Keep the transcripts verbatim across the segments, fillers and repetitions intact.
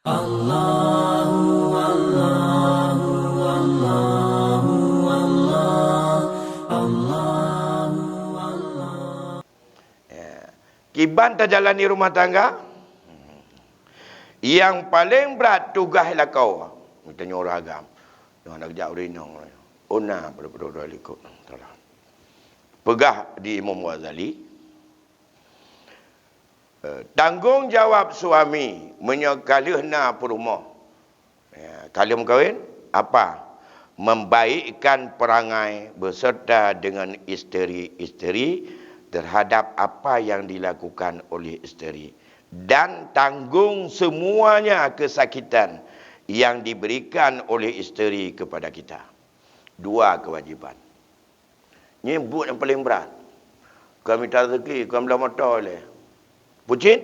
Allahu, Allahu, Allahu, Allah, Allahu, Allah. Ya. Kiban tajalani rumah tangga, nyang paleng brat tugaih lakoe. Geutanyoe ureueng agam. Nyoe hana geujak ureueng inong. Ona pada-pada likot. Peugah di Imam Ghazali, Eh, tanggong jawab suami meunyoe ka lheueh na peurumoh, ya, ka lheueh meukawen, apa? Membaikkan perangai beserta dengan isteri-isteri terhadap apa yang dilakukan oleh isteri, dan tanggung semuanya kesakitan yang diberikan oleh isteri kepada kita. Dua kewajiban. Nyan buet nyang paleng brat. Kon mita rezeki, kon bloe moto lé. Pucit,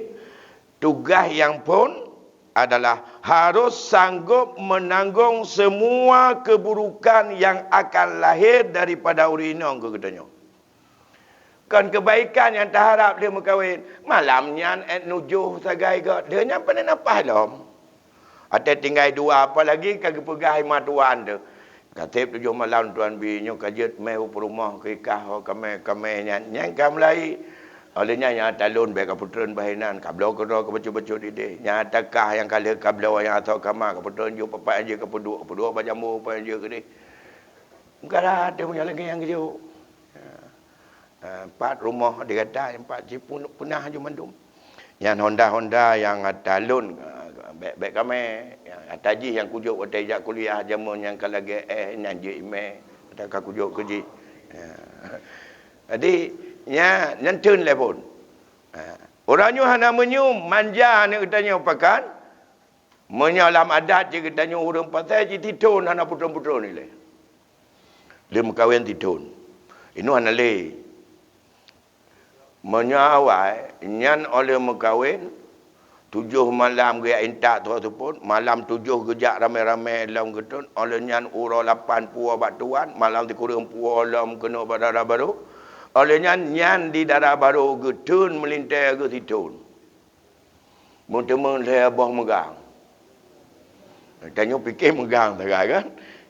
tugaih nyang phon adalah harus sanggob menanggung semua keburukan yang akan lahir daripada ureueng inong keu geutanyoe. Kon keubaikan nyang taharab lheueh meukawen, malam nyan ék nujoh sagai göt, lheueh nyan pane na paih lom. Watèe tinggai dua, apalagi ka geupeugah i ma tuan teuh, "Ka sép tujoh malam tuan bi, nyoe ka jeuet mé u peurumoh keu ikah ho kamé-kamé nyan, nyan ka meulai." Óh lheueh nyan nyang ata lôn bèk kapeutreun bah inan, kabloe keudroe kabacut-bacut idéh. Nyang ata kah nyang ka lheueh kabloe nyang asoe kama kapeutreun jeuet pat-pat nyang jeuet kapeuduek, kapeuduek bak jambo pat nyang jeuet keudéh. Meukarat teuh meunyoe lagèe nyan geujok. Ha, pat rumoh di gata, pat cit peunah ju mandum. Nyan honda-honda nyang ata lôn, ha, bèk, bèk kamé. Nyang ata jih nyang kujok watèe jak kuliah jameun nyang ka lagèe éh nyan jeuet imé, ata ka kujok keu jih. Ha. Jadi, nya, nyan theun lé phon. Ha. Ureueng nyoe hana meunyum, manja aneuk geutanyoe pakat. Meunyoe lam adat jih geutanyoe ureueng pasai jih tithon hana putron-putron ilèe. Lheueh meukawen tithon. Inoe hana lé. Meunyoe awai, nyan óh lheueh meukawen, tujoh malam geujak intat tho seupôt, malam tujoh geujak ramé-ramé lom geuthon, óh lheueh nyan uroe lapan puwoe bak tuan, malam sikureueng puwoe lom keunoe bak dara barô. Óh lheueh nyan, nyan di dara barô geutheun meulintèe geuh sithon. Meuteumé lhèe boh meugang. Tanyoe pike meugang sagai kan?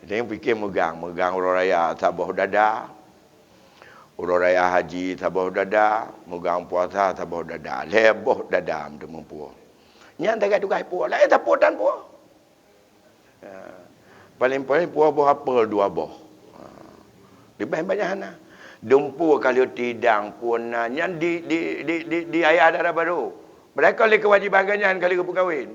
Tanyoe pike meugang. Meugang uroe raya saboh dada. Uroe raya haji saboh dada. Meugang puasa saboh dada. Lhèe boh dada meuteumé puwoe. Nyan sagai tugaih puwoe. Laén sapeue tan puwoe. Ha. Paleng-paleng puwoe boh apel dua boh. Ha. Leubeh banyak hana. Dumpeue ka lheueh tidang pun na nyan di, di, di, di, di ayah dara barô. Padahai kon lé keuwajéban geuh nyan ka lheueh geupeukawen.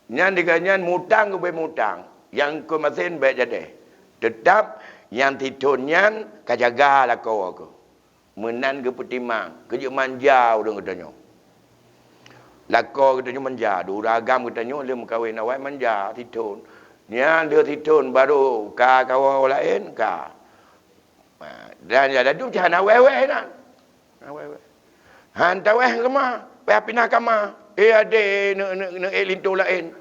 Nyan di geuh nyan mutang geubri mutang. Nyang keu masen bèk jadeh. Teutap nyang tithon nyan ka jaga lakoe keuh. Meunan geupeutimang, keu jeuet manja ureueng geutanyoe. Lakoe geutanyoe manja, di ureueng agam geutanyoe lheueh meukawen awai manja sithon. Nyan lheueh sithon barô ka kawoe laén ka. Ha, dan nyang ladum cit hana wéh-wéh inan. Hana wéh-wéh. Han tawéh kama, payah pinah kama. Eh, adé neuk, neuk, neuk ék linto laén.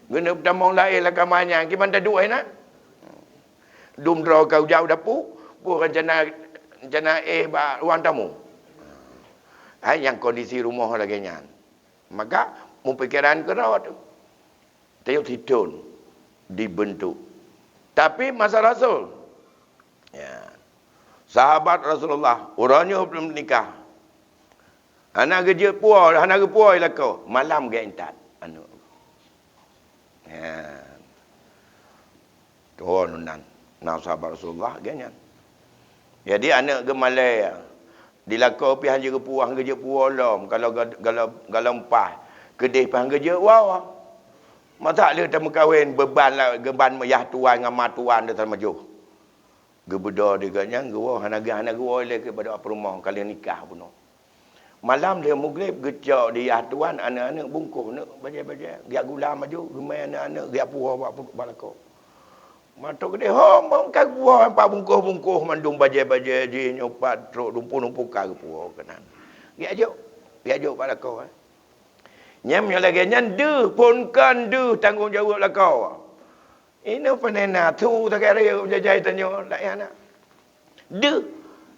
Geuneuk tamong laén lam kama nyan, kiban taduek inan. Dum droe ka ujak u dapu, peue rencana, rencana éh bak ruang tamu. Hai nyang kondisi rumoh lagèe nyan. Maka, mupikeran keudroe teuh. Tayue sithon dibeuntuk. Tapi masa Rasul, ya, sahabat Rasulullah, uroe nyoe belum nikah. Hana geujeuet puwoe, hana geupuwoe lakoe, malam geuintat aneuk. Ya. Tuwö nan, na sahabat Rasulullah geuh nyan. Jadi aneuk geumalèe, di lakoe pih han jeuet geupuwoe, han geujeuet puwoe lom, kalau ga-, kalau, kalau meupaih, keudéh pih han geujeuet woe. Masa lheueh tameukawen beuban la-, geuban yah tuan ngon ma tuan teuh sama joh. Geubeudôh di geuh nyan geuwoe hana geuh hana geuwoe lé keu bak peurumoh ka lheueh nikah bunoe. Malam lheueh mugreb geucok di yah tuan aneuk-aneuk bungkôh neuk bajèe-bajèe, geujak gula maju, geumè aneuk-aneuk geujak puwoe bak, bak lakoe. Mantong keudéh hom, hom ka geupuwoe pat bungkôh-bungkôh mandum bajèe-bajèe jih nyoe pat trok dumpeue-dumpeue ka geupuwoe keunan. Geujak jok, geujak jok bak lakoe, eh. Nyan meunyoe lagèe nyan deuh phon kon deuh tanggong jaweueb lakoe. Inoe panena su sagai rayeuk jajai tanyoe laén na. Deuh,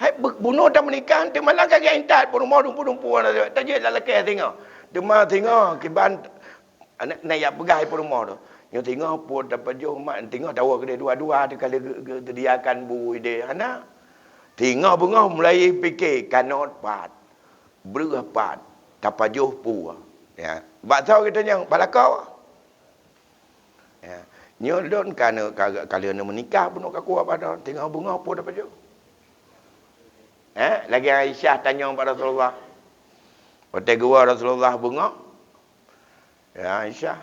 hai bu-, bunoe tameunikah teuma lam ka geuintat peurumoh dumpeue-dumpeue na tajeuet lam lakèe singoh. Teuma singoh kiban Aneuk na jak peugah i peurumoh tu. Nyoe singoh pue tapajoh mak, singoh tawoe keudeh dua-dua teuka lé geu-, geu-, geuseudiakan bu ideh. Hana. Singoh beungoh mulai pike kanot pat. Breueh pat. Tapajoh pue. Ya. Bak soe geutanyoe? Bak lakoe. Ya. Nyoe lôn ka neu-, ka, ka lheueh meunikah bunoe ka kuwoe padon. Singoh beungoh pue tapajoh. Eh, lagèe Aisyah tanyong bak Rasulullah. Watèe geuwoe Rasulullah beungoh, "Ya Aisyah,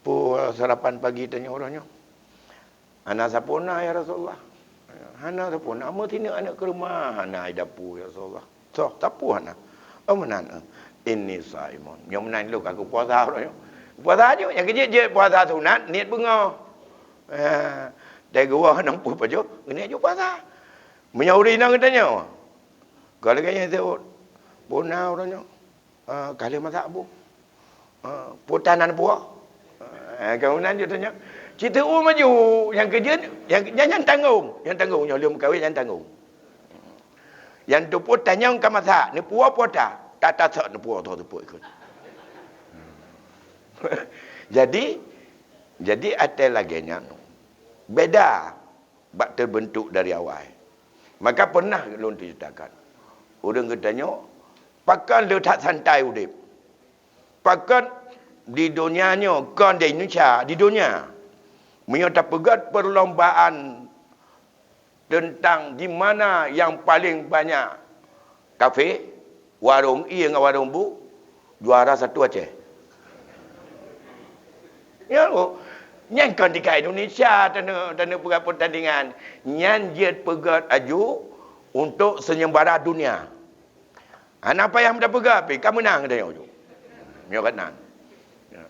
peue sarapan pagi tanyoe uroe nyoe?" "Hana sapeue na, ya Rasulullah." "Hana sapeue na, meusineuk aneuk keureuma hana i dapu, ya Rasulullah." "Soh, sapeue hana?" "Oh, meunan, eh. Inni shaimun." Nyoe meunan lôn ka kupuasa uroe nyoe. Puasa nyoe, nyang keujeuet jeuet puasa sunat, niet beungoh. Eh, watèe geuwoe hana peue pajoh, geuneuk jeuet puasa. Meunyoe ureueng inong geutanyoe, ka lagèe nyan seuôt, "Peue na uroe nyoe?" "Ah, ka lheueh masak bu." "Ah, peue tan na neupuwoe?" Ah, ka meunan jeuet tanyoe. Cit teu-eu maju, nyang keujeuet, nyang, nyang, nyang tanggong. Nyang tanggong, nyoe lheueh meukawen nyang tanggong. Nyang teupeue tanyong ka masak, neupuwoe peue tan? Tatasok neupuwoe, tho teupeue ikot. Jadi, jadi watèe lagèe nyan, beda bak teubeuntuk dari awai. Maka pernah lôn ceritakan, ureueng geutanyoe pakon le that santai udép. Pakon di donya nyoe, kon di Indonesia, di donya. Meunyoe tapeugöt perlombaan teuntang di mana nyang paleng banyak kafé, warong ie ngon warong bu, juara satu Aceh. Ya, oh. Nyan kon tingkat Indonesia taneuk, taneuk peugah pertandingan. Nyan jeuet peugöt aju untuk seunyembara dunia. Hana payah meudapeugah pih, ka meunang geutanyoe ju. Nyoe ka nan. Ya.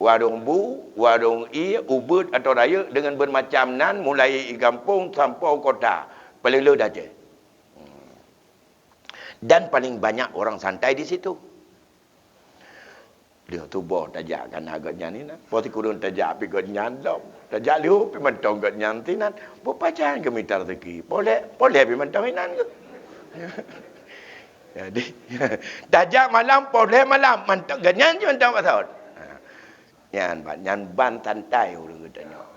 Warong bu, warong ie, ubeuet atau rayeuk deungon bermacam nan, mulai i gampông sampoe kota, paleng le di Aceh. Dan paling banyak orang santai di situ. Lheueh tuboh tajak kana gobnyan inan. Po sikureueng tajak pih gobnyan lom. Tajak lheueh pih mantong gobnyan sinan. Beupajan geumita raseuki. Polek, polek pih mantong inan geuh. Jadi, tajak malam, polek malam. Mantong gobnyan cit mantong bak saut. Ha. Nyan ban, nyan ban santai ureueng geutanyoe.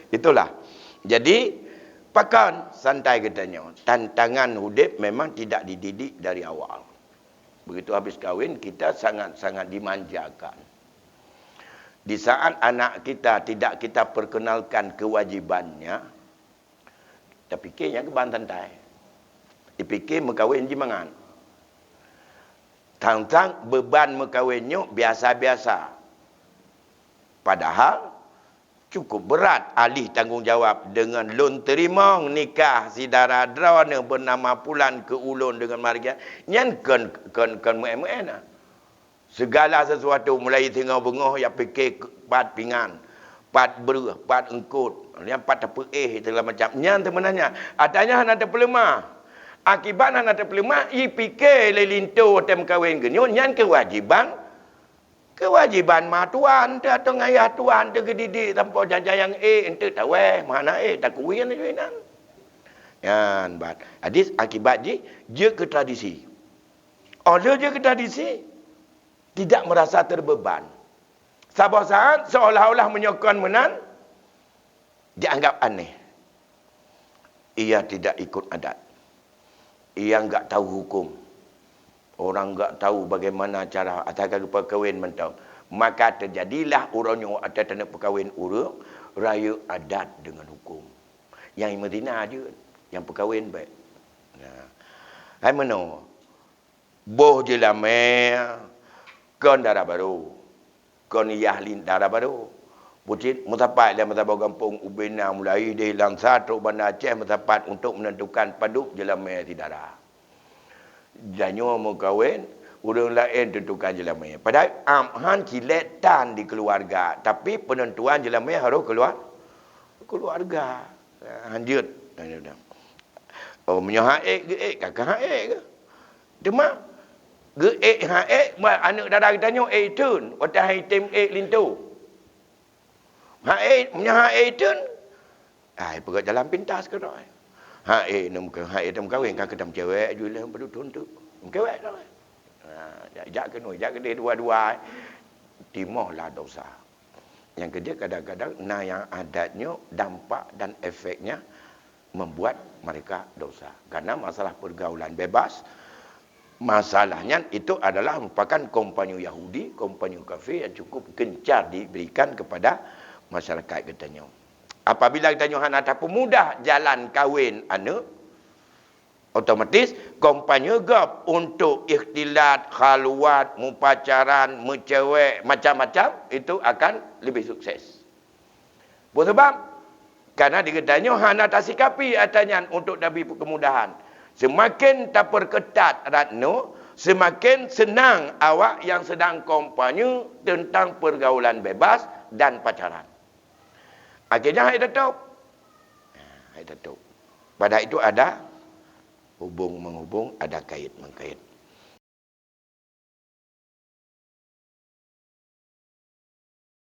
Itulah. Jadi, pakon santai geutanyoe? Tantangan udép memang tidak dididik dari awal. Begitu habis kawin, kita sangat-sangat dimanjakan. Di saat anak kita tidak kita perkenalkan kewajibannya, tapike nyan keuban santai. Dipike meukawen jih mangat. Tang-tang beuban meukawen nyoe biasa-biasa. Padahal cukup berat alih tanggong jawab deungon lôn teurimong nikah syedara droeneuh beunama Pulan keu ulôn deungon marga nyan kon, kon, kon meu'èn-meu'èn na. Segala sesuatu mulai singoh beungoh jak pike pat pingan, pat breueh, pat eungkot, nyan pat tapeuéh segala macam. Nyan seubeunanya. Ata nyan hana teupeuleumah. Akibat hana teupeuleumah, jipike lé linto watèe meukawen geunyoe, nyan keuwajiban Keuwajiban ma tuan teuh atau ngayah tuan teuh geudidik sampoe jajayang ék eunteuk taweh, meuhana ék takuwien laju inan. Nyan ban. Hadis akibat jih jeuet keu tradisi. Óh lheueh jeuet keu tradisi, tidak merasa terbeban. Saboh saat seolah-olah meunyoe kon meunan, dianggap aneh. Ia tidak ikut adat. Ia enggak tahu hukum. Orang enggak tahu bagaimana cara asai ka geupeukawen mantong. Maka terjadilah uroe nyoe watèe taneuk peukawen ureueng, rayeuk adat deungon hukum. Nyang meuzina jeuet, nyang peukawen bèk. Nah. Hai meunoe, boh jeulamèe kon dara barô. Kon yah lin dara barô. Bucit meusapat lé meusaboh gampông ubena mulai di Langsa trok Banda Aceh meusapat untuk menentukan padub jeulamèe si dara. Tanyoe meukawen, ureueng laén tentukan jeulamèe. Padahai am han cilek tan di keuluwarga, tapi penentuan jeulamèe harôh keuluar-, keuluwarga. Hanjeuet. Oh, meunyoe han ék geuék, ka keuh han ék geuh. Teuma geuék han ék, ma-, aneuk dara geutanyoe ék iteun, watèe han item ék linto. Han ék, meunyoe han ék iteun, ai peugöt jalan pintas keudroe. Han ék neumeuka-, han ék neumeukawen ka keutam cewek ju lé padub thon teuk. Meucewek droe. Ha, Ha, jak, jak keunoe, jak keudeh dua-dua, eh. Timoh lah dosa. Nyang keujeuet kadang-kadang na nyang adat nyoe dampak dan efeknya membuat mereka dosa. Karena masalah pergaulan bebas, masalah nyan itu adalah merupakan kampanye Yahudi, kampanye kafir yang cukup gencar diberikan kepada masyarakat geutanyoe. Apabila geutanyoe hana tapeumudah jalan kawin aneuk, otomatis kampanye gob untuk ikhtilat, khalwat, mupacaran, meucewek, macam-macam, itu akan lebih sukses. Peue sabab? Karena di geutanyoe hana tasikapi atra nyan untuk tabri keumudahan. Semakin tapeurkeutat rat nyoe, semakin seunang awak nyang sedang kampanye teuntang peurgaulan bebas dan pacaran. Akhirnya hai tatôb. Hai tatôb. Padahai itu ada hubung-menghubung, ada kait-mengkait.